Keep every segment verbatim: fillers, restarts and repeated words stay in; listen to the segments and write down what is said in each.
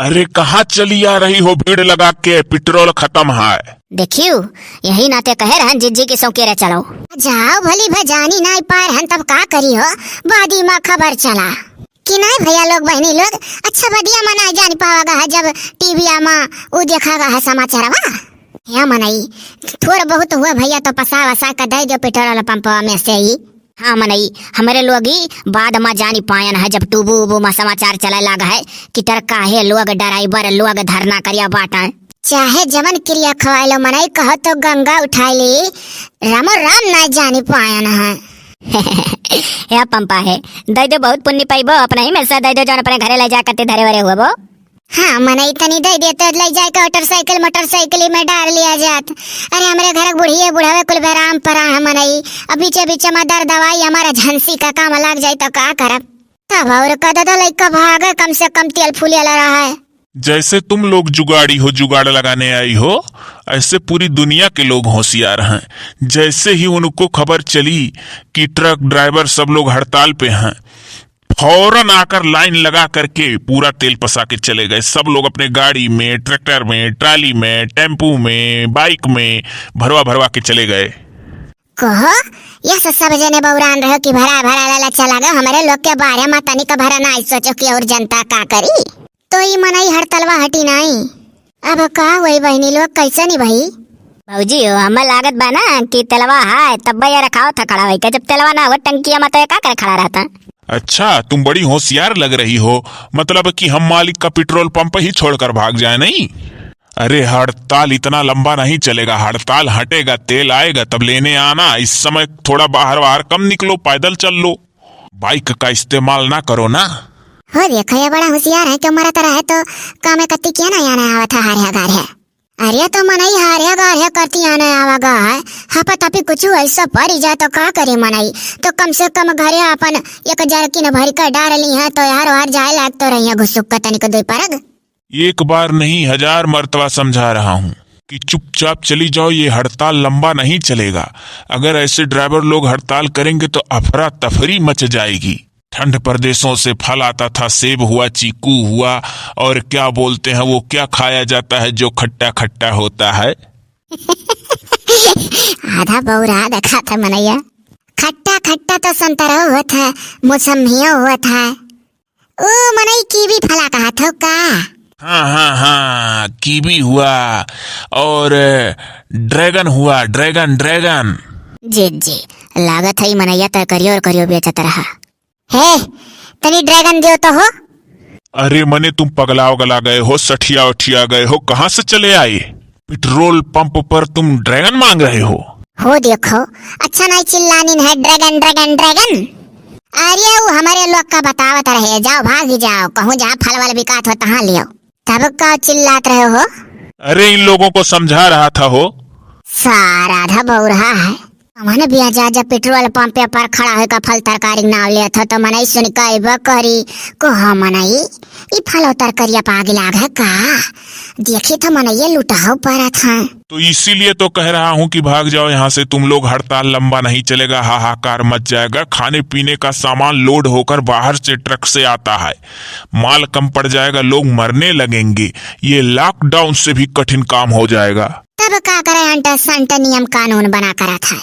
अरे, कहाँ चली आ रही हो भीड़ लगा के? पेट्रोल खतम है। देखियो, यही नाते कहे रहन जिज्जी की सौकेरे चलो। जाओ भली भजानी नाई पाए रहन, तब का करी हो? बादी मा खबर चला कि नाई भैया लोग, बहनी लोग, अच्छा बदिया मा नाई जानी पावा गा है, जब टीवीया मा उ देखा गा है समाचारवा। या मनई, थोड़ बहुत हुआ भैया तो पसा वसा के दे दो पेट्रोल पंपवा में से ही। हाँ मनई, हमरे लोग ही बाद मा जानी पायन है, जब टूबू उबू मा समाचार चले लाग है कि तर काहे लोग ड्राइवर लोग धरना करिया बाटा। चाहे जवन क्रिया खवाए लो मनई, कहो तो गंगा उठाए ली, रामो राम ना जानी पायन है। या पंपा है, दे दो, बहुत पुण्य पाइबो, अपने ही में से दे दो, जौन अपने घरे ले जा करते धरे वरे हुआ वो। हाँ मनई, तनी दे दे तो ले जाए के मोटरसाइकिल, मोटरसाइकिल में डाल लिया जात। अरे हमरे घर के बुढ़िए बुढ़ावे कुल बेराम परा है मनई, अब बीचे बीचे में दर दवाई हमारा झंसी का काम लाग जाए तो का करब? तब और कह दे तो लइका भागे, कम से कम तेल फूले ला रहा है। जैसे तुम लोग जुगाड़ी हो, जुगाड़ लगाने आई हो, ऐसे पूरी दुनिया के लोग होशियार हैं। जैसे ही उनको खबर चली कि ट्रक ड्राइवर सब लोग हड़ताल पे हैं, फौरन आकर लाइन लगा करके पूरा तेल पसा के चले गए। सब लोग अपने गाड़ी में, ट्रैक्टर में, ट्राली में, टेम्पू में, बाइक में भरवा भरवा के चले गए। कहो, यह से सब जने बौरान रहो कि भरा भरा लाला चला गए। हमरे लोग के बारे में तनिक भरा ना सोचो कि और जनता का करी। तो ई मनई हड़तलवा हटी नाई। अब का होई बहिनी लोग, कैसे निभाई? भौजी हो, हमें लागत बा ना कि तेलवा है, तब ये रखाओ था खड़ा होई के। जब तेलवा ना हो टंकिया में तो ये का करे खड़ा रहता? अच्छा, तुम बड़ी होशियार लग रही हो, मतलब कि हम मालिक का पेट्रोल पंप ही छोड़कर भाग जाए नहीं? अरे, हड़ताल इतना लंबा नहीं चलेगा, हड़ताल हटेगा, तेल आएगा तब लेने आना। इस समय थोड़ा बाहर बाहर कम निकलो, पैदल चल लो, बाइक का इस्तेमाल ना करो ना। हो देखो, ये बड़ा होशियार है, क्यों मरत रहे तो काम कत्ती किया ना आने आवत है हारिया गारिया। अरे तो मनई हारिया गारिया करती आने आवा गा है, हपा तपी कुछ ऐसा परी जाए तो का करे मनई? तो कम से कम घरे अपन एक जरकिन भरी कर डाल ली है तो यार वार जाए लाग तो रही है घुसुक का तनिक दुई परग। एक बार नहीं, हजार मर्तबा समझा रहा हूँ कि चुपचाप चली जाओ, ये हड़ताल लंबा नहीं चलेगा। अगर ऐसे ड्राइवर लोग हड़ताल करेंगे तो अफरा तफरी मच जाएगी। ठंड प्रदेशों से फल आता था, सेब हुआ, चीकू हुआ, और क्या बोलते हैं वो, क्या खाया जाता है जो खट्टा खट्टा होता है? आधा बौरा देखा था मनैया। खट्टा खट्टा तो संतरा होत है, मौसमिया होत है। ओ मनई, कीवी फला कहत हो का? हाँ, हाँ, हाँ, कीवी हुआ और ड्रैगन हुआ, ड्रैगन, ड्रैगन। जी, जी, लागत है ई मनैया त करियो और करियो बेचत रहा। हे, तनी ड्रैगन दियो तो हो। अरे मने, तुम पगला उगला गए हो, सठिया उठिया गए हो, कहाँ से चले आए? पेट्रोल पंप पर तुम ड्रैगन मांग रहे हो? हो देखो, अच्छा नहीं चिल्लानी है, ड्रैगन, ड्रैगन, ड्रैगन। अरे वो हमारे लोग का बतावत रहे, जाओ भाग ही जाओ, कहूँ जहाँ फल वल बिकात हो तहाँ लियो। तब का चिल्लात रहे हो? अरे इन लोगों को समझा रहा था हो। सारा आधा बौरा है। हमन बिया जा, जा पेट्रोल पंप पे पर खड़ा होकर फल तरकारी के नाम लेत हो तो मनई सुन के अइबो करी। को हो मनई, ई फल और तरकारिया पागे लाग है का? देखी तो मनई ये लुटाओ परत है। तो इसीलिए तो कह रहा हूँ कि भाग जाओ यहाँ से, तुम लोग, हड़ताल लंबा नहीं चलेगा, हाहाकार मच जाएगा। खाने पीने का सामान लोड होकर बाहर से ट्रक से आता है, माल कम पड़ जाएगा, लोग मरने लगेंगे। ये लॉकडाउन से भी कठिन काम हो जाएगा। तब का करे, अंट संट नियम कानून बना करत है।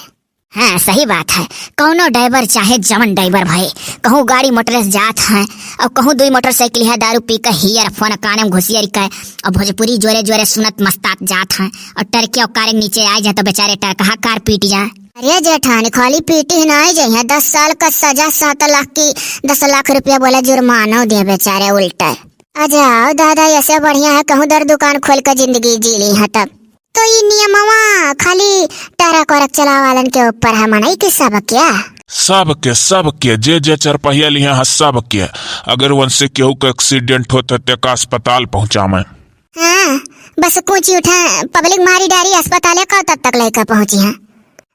हाँ, सही बात है। कौनो ड्राइवर चाहे जवन ड्राइवर भए, कहूँ गाड़ी मोटर से जात है और कहूँ दुई मोटरसाइकिल है, दारू पी के ईयरफोन काने में घुसियर के और भोजपुरी जोरे जोरे सुनत मस्तात जात है और टरके और कार के नीचे आ जाए तो बेचारे टरकहा कार पीट जाए। अरे जेठानी, खाली पीटी ही नहीं जाइए, दस साल का सजा, सात लाख की, दस लाख रुपया बोले जुर्माना दे बेचारे उल्टे। आ जाओ दादा, ऐसे बढ़िया है कहूँ दर दुकान खोल के जिंदगी जी ली है तब। तो ई नियमवा खाली ट्रक वरक चलावे वालन के ऊपर है, मनई कि सबके? सबके, सबके, जे जे चरपहिया लिहे हैं सबके। अगर उनसे केहू के एक्सीडेंट होत है, तेका अस्पताल पहुँचावे। हाँ, बस कूची उठा, पब्लिक मारी डारी अस्पताले का तब तक लेकर पहुँची है।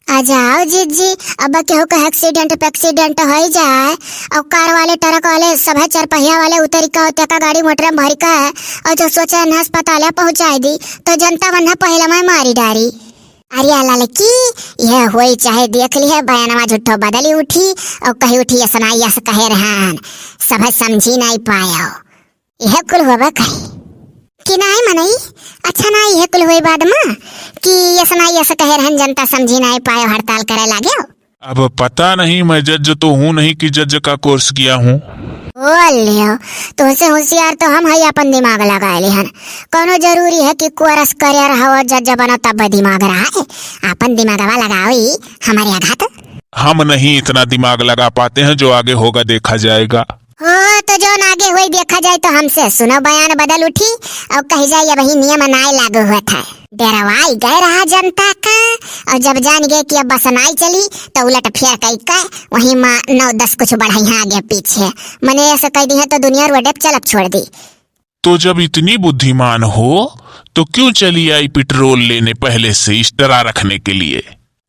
आ जाओ जिज्जी, अब केहू के एक्सीडेंट पे एक्सीडेंट हो जाए और कार वाले, ट्रक वाले, सब है चरपहिया वाले उतरी का, तेका गाड़ी मोटर में भरी का है और जो सोचे न अस्पताले पहुँचाई दी तो जनता वन्हा पहले में मारी डारी। अरे ललकी, यह होई चाहे देख लिहे, बयानवा झूठो बदली उठी और कही उठी, "यस ना यस कहे रहन, सभे समझी नहीं पायो।" यह कुल होबे करी। कि नाई मनई, अच्छा नाई है कुल होए बाद मा कि यस नाई यस कहे रहन, जनता समझी नाई पायो, हड़ताल करे लाग्यो। अब पता नहीं, मैं जज तो हूँ नहीं कि जज का कोर्स किया हूँ। ओ लियो, तोहसे होशियार तो हम है, अपन दिमाग लगाए लेहन। कौनो जरूरी है कि कोर्स करे रहो जज बनो तब दिमाग रहा है? अपन दिमागवा लगाओ ई हमारे आघात। हम नहीं इतना दिमाग लगा पाते हैं, जो आगे होगा देखा जाएगा। हो, तो जौन आगे होई देखा जाए, तो हमसे सुनो, बयान बदल उठी और कह जाए, अब ही नियम नाय लागू होत है। डरवाई गए रहा जनता का, और जब जान गए कि अब बस नाई चली, तो उलट फेर कई का वहीं मा नौ दस कुछ बढ़ाई हैं आगे पीछे। मने ऐसे कह दी है तो दुनिया रोडे पे चलत छोड़ दी। तो जब इतनी बुद्धिमान हो, तो क्यों चली आई पेट्रोल लेने पहले से इस तरह रखने के लिए?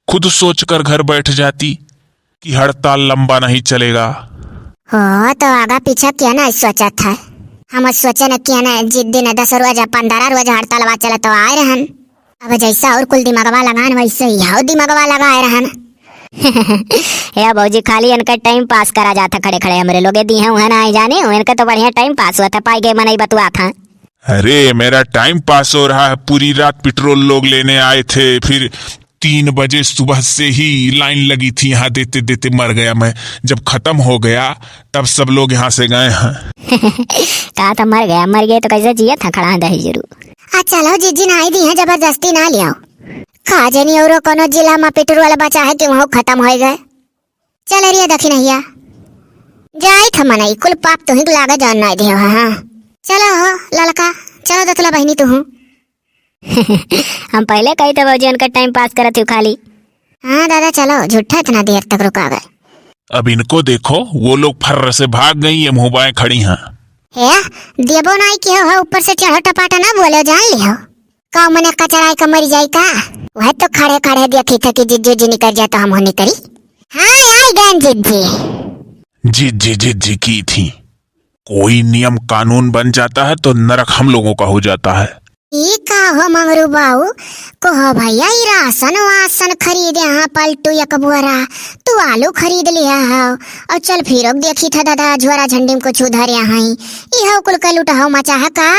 खुद सोचकर घर बैठ जाती कि हड़ताल लंबा नहीं चलेगा। हो, तो आगा पीछा क्या ना सोचा था। हम सोचे न क्या ना, जिस दिन दस रोज, पन्द्रह रोज हड़तालवा चले तो आए रहन। अब जैसा और कुल दिमागवा लगान, वैसे ही हाउ दिमागवा लगाए रहन। हे भौजी, खाली इनका टाइम पास करा जाता खड़े खड़े, हमरे लोगे दी हैं, वहाँ ना आए जाने, इनका तो बढ़िया टाइम पास हुआ था, पाई गए मनई बतुआ था। अरे, मेरा टाइम पास हो रहा है। पूरी रात पेट्रोल लोग लेने आए थे, फिर तीन बजे सुबह से ही लाइन लगी थी, यहाँ देते देते मर गया मैं। जब खत्म हो गया, तब सब लोग यहाँ से गए हैं। कहा था मर गया, मर गए तो कैसे जिया था खड़ा है दही जरूर। आ चलो जिज्जी, नाई दी है, जबरदस्ती ना लियाओ। का जानी औरो कोनो जिला में पेट्रोल बचा है कि वहाँ खत्म हो गए। चल रे दखिनहिया, जाई था मनई, कुल पाप तुही के लागे जान नाई देव, हाँ। चलो हो ललका, चलो दतला बहिनी तुहू। हम पहले कही थे भौजी, उनका टाइम पास करत हो खाली। हाँ दादा, चलो, झूठा इतना देर तक रुका गए। अब इनको देखो, वो लोग फर्र से भाग गई, ये मुँह बाएं खड़ी हैं। हे, देबो नाई की हो, हो ऊपर से चढ़ो टपाटा ना बोलो, जान लियो। का मने कचराई का मरी जाई का? वह तो खड़े खड़े देखी थे कि जिज्जू जी निकर जाए तो हम हो निकरी। हाँ, आई गए जिज्जी। जिज्जी, जिज्जी की थी। कोई नियम कानून बन जाता है तो नरक हम लोगों का हो जाता है। ई का हो मंगरू बाऊ, कहो भैया, ई राशन वासन खरीदे हाँ पलटू एक बोरा, तू आलू खरीद लिया हो, और चल फिर देखी था दादा झोरा झंडी में कुछ उधर यहाँ ही, ई हो कुल के लुटहो मचा है का?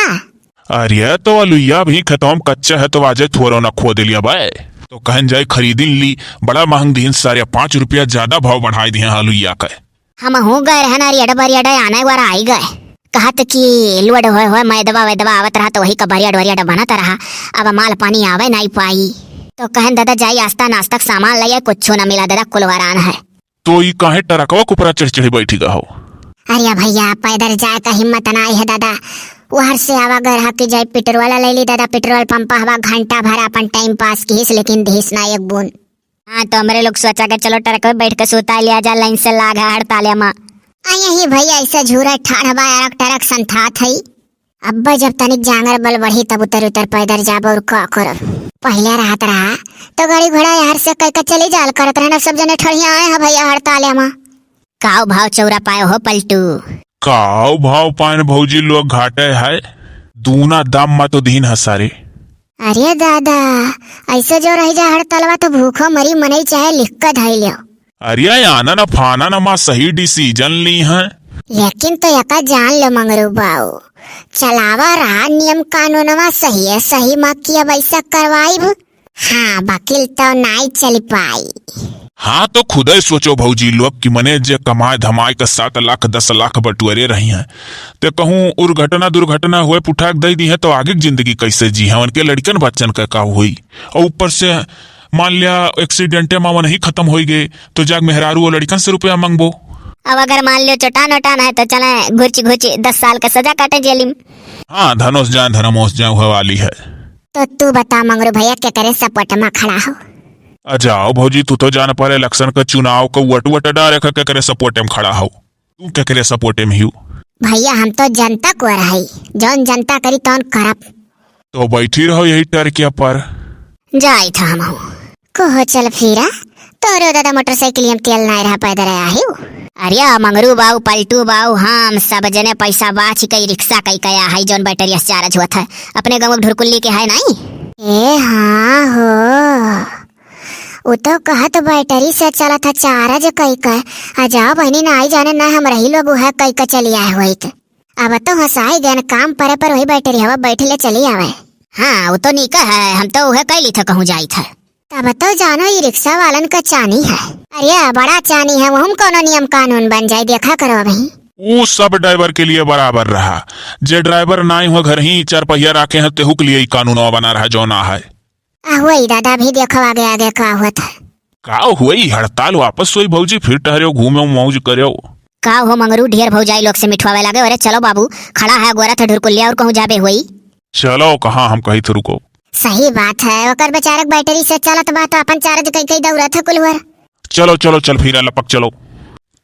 अरे तो अलुइया भी खेतवा में कच्चा है तो आजे थोरो ना खोद लिया बे। तो कहन जाए खरीदिन ली, बड़ा महंग दिहन सारे, पाँच रुपया ज्यादा भाव बढ़ाई दिहे हैं अलुइया का। हमहू गए रहन अरियड बरियड आने वाला आई गए। कहत कि लोड होए होए मैदवा वैदवा आवत रहा तो वही का बरियड वरियड बनत रहा। अब माल पानी आवे नाई पाई। तो कहन दादा जाई आस्ता नास्ता के सामान ले आए, कुछ ना मिला दादा, कुल वरान है। तो ई काहे ट्रकवा के ऊपरा चढ़ चढ़ बैठी गा हो? अरे भैया, पैदल जाए का हिम्मत नाई है दादा। उहर से आवा गए रहा कि जाए पेट्रोल ले ली दादा, पेट्रोल पंप हवा घंटा भर अपन टाइम पास किहिस, लेकिन दिहिस ना एक बूंद। हाँ, तो हमरे लोग सोचा के चलो ट्रक में बैठ के सुता लिया जा, लाइन से लाग है हड़ताले मा। आ यही भैया ऐसे झूरा ठाढ़ बा, अरक टरक संथात है। अब्बे जब तनिक जांगर बल बढ़ी तब उतर उतर पैदल जाब और का करब। पहले रहत रहा तो गाड़ी घोड़ा यार से कह के चली जाल करत रहना, सब जने ठड़िया आए हैं भैया हड़ताले मा। काव भाव चौरा पाए हो पलटू? काव भाव पाए भौजी लोग घाटे है, दूना दाम मा तो दीन है सारे। अरे दादा, ऐसे जो रह जा हड़तालवा तो भूखो मरी मनई चाहे लिख के धई लियो। अरे आना ना फाना ना माँ सही डिसीजन ली हैं। लेकिन तो यका जान लो मंगरू बाऊ, चलावा रहा नियम कानूनवा सही है, सही मा की अब ऐसा करवाइब। हाँ, वकील तो नाई चल पाई। हाँ, तो खुदे सोचो भौजी लोग कि मने जे कमाए धमाए के सात लाख दस लाख बटुअरे रही हैं, ते कहूँ उर्घटना दुर्घटना हुए पुठाक दे दी है तो आगे के जिंदगी कैसे जी है, उनके लड़कन बच्चन का का हुई? और ऊपर से मान लिया एक्सीडेंटे मा वनही खत्म होई गए तो जाग मेहरारू और लड़कन से रुपया मांगबो। अब अगर मान लियो चटान वटान है तो चले घुच घुच दस साल का सजा काटे जेल में। हाँ, धनुष जान धर्मोस जान हुआ वाली है। तो तू बता मंगरू भैया, केकरे सपोर्ट मा खड़ा हो? आ जाओ भौजी, तू तो जान पर इलेक्शन का चुनाव का वोट वोट डारे का केकरे सपोर्ट में खड़ा हो? तू केकरे सपोर्ट में हियो? भैया हम तो जनता को रही, जौन जनता करी तौन करब। तो बैठी रहो यही टरकिया पर। जाई था हम। कहो चल फिरा, तोरो दादा मोटरसाइकिल में तेल नाय रहा, पैदल आया हियो। अरे मंगरू बाऊ, पलटू बाऊ, हम सब जने पैसा बाच के रिक्शा कई कया है, जौन बैटरी से चार्ज होत है, अपने गाँव के ढुरकुल्ली के है नहीं। ए हाँ हो, उ तो कहत बैटरी से चलत है चार्ज कई के। आ जाओ बहनी, ना आई जाने ना हम रही लोग है कई के चली आए होइत। अब तो हंसाई गन, काम परे पर वही बैठे रही, अब बैठ ले चली आवे। हाँ, वो तो नीका है, हम तो उहे कैली थे कहूँ जाई थे। तब तो जानो ई रिक्शा वालन का चानी है। अरे बड़ा चानी है, वहम कोनो नियम कानून बन जाए, देखा करो अभी। ऊ सब ड्राइवर के लिए बराबर रहा। जे ड्राइवर नाई हुआ घर ही चार पहिया राखे हैं, तेहू के लिए ई कानूनवा बना रहा जौना है। आ हुई दादा, अभी देखो आगे आगे का होत है। का हुई, हड़ताल वापस हुई भौजी, फिर टहरे घूमे मौज करे। का हो मंगरू, ढेर भौजाई लोग से मिठवावे लागे। अरे चलो बाबू, खड़ा है गोरा था ढुरकुलिया, और कहूँ जाबे हुई। चलो कहाँ, हम कही थे रुको। सही बात है, ओकर बेचारे के बैटरी से चलत बा तो अपन चार्ज कई कई दौड़त है कुलवर। चलो चलो चल फिर लपक चलो।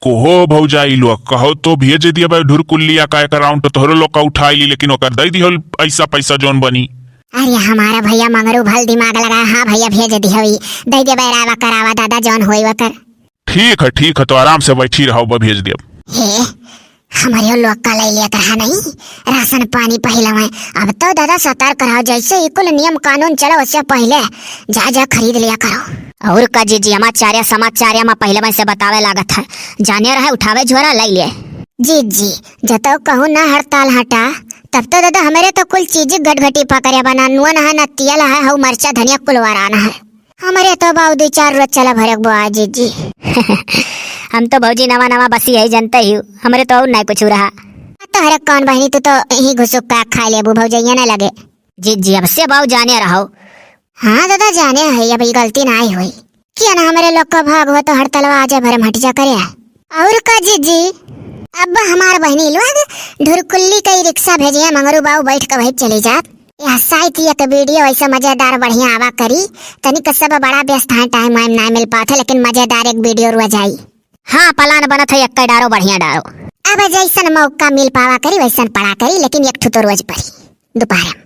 कोहो भौजाई लोग, कहो तो भेज दिया भाई ढुरकुलिया का एक राउंड तो तोहरो लोग का उठाई ली, लेकिन ओकर दे दियो ऐसा पैसा जौन बनी। अरे हमारा भैया मंगरू भल दिमाग लगा, हाँ भैया भेज दियो, ई दे दे बैरावा करावा दादा जौन होई ओकर। ठीक है, ठीक है, तो आराम से बैठी रहो, ब-, भेज दिया। हे, हमारे लोग का ले लेत रहा नहीं, राशन पानी पहले में। अब तो दादा सतर्क रहो, जैसे ही कुल नियम कानून चलो उससे पहले जा जा खरीद लिया करो। और का जीजी, हमार चार्या समाज चार्या में पहले में से बतावे लागत है, जाने रहे उठावे झोरा ले लिए। जीजी, जतौ कहूँ ना हड़ताल हटा, तब तो दादा हमारे तो कुल चीज घटघटी पकड़े बना, नुआ नहा ना तियल है, हऊ मरचा धनिया कुलवारान है। हमरे तो बाऊ दू चार रोज चला भरक बो आ जीजी। हम तो भौजी नवा नवा बसी है, जनते ही हो। हमरे तो और नहीं कुछ रहा। तो हरे कौन बहनी, तू तो यही घुसुक का खा लेबू भौजैया ना लगे। जीजी, अब से बाऊ जाने रहो। हाँ दादा जाने है, अब ई गलती ना आई हुई। क्या ना हमरे लोग का भाग हो तो हड़तलवा आ जाए भरम हट जा करे। और का जीजी, अब हमार बहनी लोग ढुरकुल्ली कई रिक्शा भेजिए, मंगरू बाऊ बैठ के वही चली जात। यह साइत एक वीडियो ऐसा मजेदार बढ़िया आवा करी, तनिक सब बड़ा व्यस्त हैं, टाइम वाइम ना मिल पात है, लेकिन मजेदार एक वीडियो रोज आई। हाँ, प्लान बनत है, एक डारो बढ़िया डारो। अब जैसन मौका मिल पावा करी वैसन पड़ा करी, लेकिन एक ठो तो रोज पड़ी दोपहर में।